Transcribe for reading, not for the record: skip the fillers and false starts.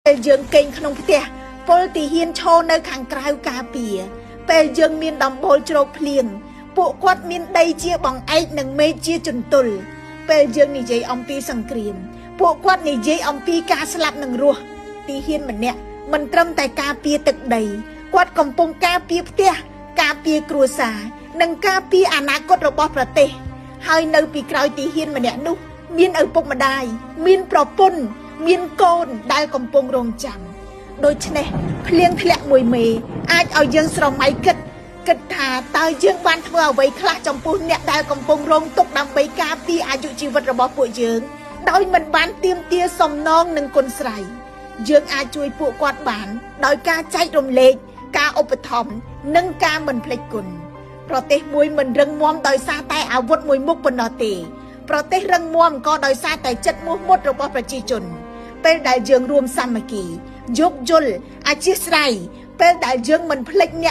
ពេលយើងគេងក្នុងផ្ទះពលទាហានឈរនៅខាងក្រៅការពារពេលយើងមានដំបូលជ្រោកភ្លៀងពួកគាត់មានដីជាបង្អែកនិងមេឃជាជន្ទល់ពេលយើងនិយាយអំពីសង្គ្រាមពួកគាត់និយាយអំពីការស្លាប់និងរស់ទាហានម្នាក់មិនត្រឹមតែការពារទឹកដីគាត់កំពុងការពារផ្ទះការពារគ្រួសារនិងការពារអនាគតរបស់ប្រទេសហើយនៅពីក្រោយទាហានម្នាក់នោះមានឪពុកម្ដាយមានប្រពន្ធមានកូនដែលកំពុងរងចាំដូច្នេះភ្លៀងធ្លាក់មួយមេអាចឲ្យយើងស្រមៃគិតគិតថាតើយើងបានធ្វើអ្វីខ្លះចំពោះអ្នកដែលកំពុងរងទុក្ខដើម្បីការពារអាយុជីវិតរបស់ពួកយើងដោយមិនបានទាមទារសំណងនិងគុណស្រ័យយើងអាចជួយពួកគាត់បានដោយការចែករំលែកការឧបត្ថម្ភនិងការមិនភ្លេចគុណប្រទេសមួយមិនរឹងមាំដោយសារតែអាវុធមួយមុខប៉ុណ្ណោះទេប្រទេសរឹងមាំក៏ដោយសារតែចិត្តមោះមុតរបស់ប្រជាជនពេលដែលយើងរួមសាមគ្គីយោគយល់អធ្យាស្រ័យពេលដែលយើងមិនភ្លេចអ្នក